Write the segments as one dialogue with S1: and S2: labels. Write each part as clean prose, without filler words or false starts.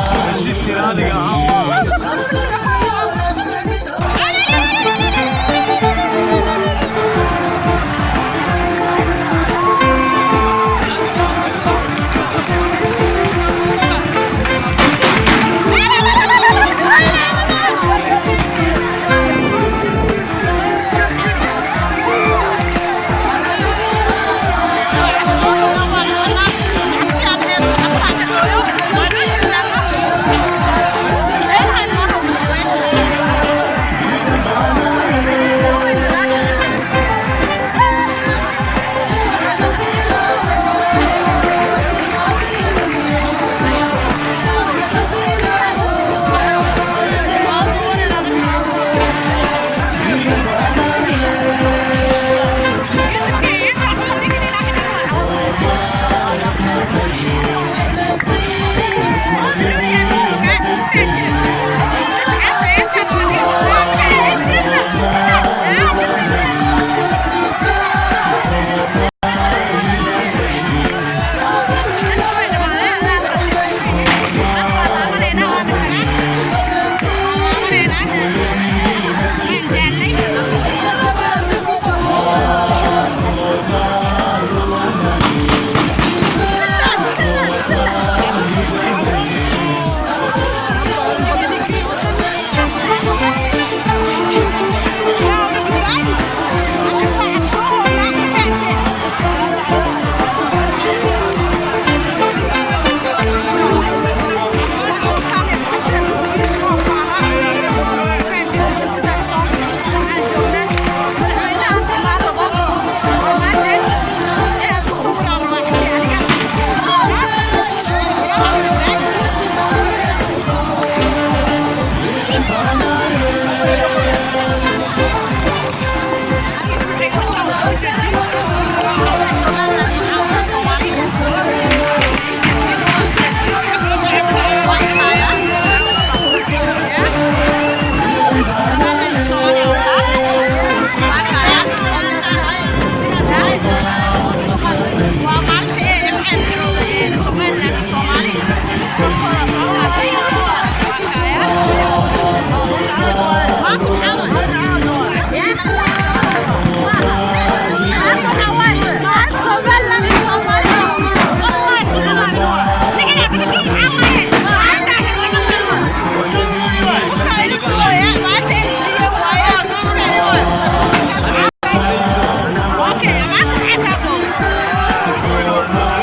S1: Heshiiskii raaliga ahaa.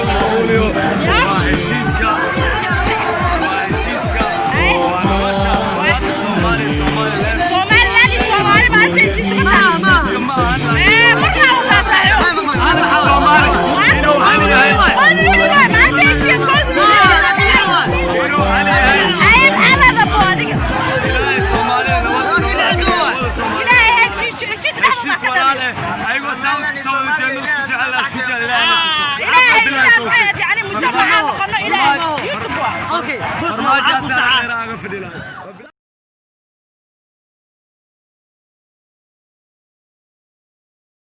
S1: Waa heshiiska, waa heshiiska, waa nolosha salaada Soomaaliya, Somaliland. Heshiiska ma ahan calanka Soomaali inuu hal yahay, inuu hal yahay. Ilaahay Soomaaliya nabad, Soomaaliya heshiis walaal eh, ayagoo saa isku soo wada jeedno, isku jecel, isku jecel, Ilaahay na tuso. Billahi tawfiiq.
S2: Okay,
S1: Farmaajo asaa khayr aaga fadhi lahaa.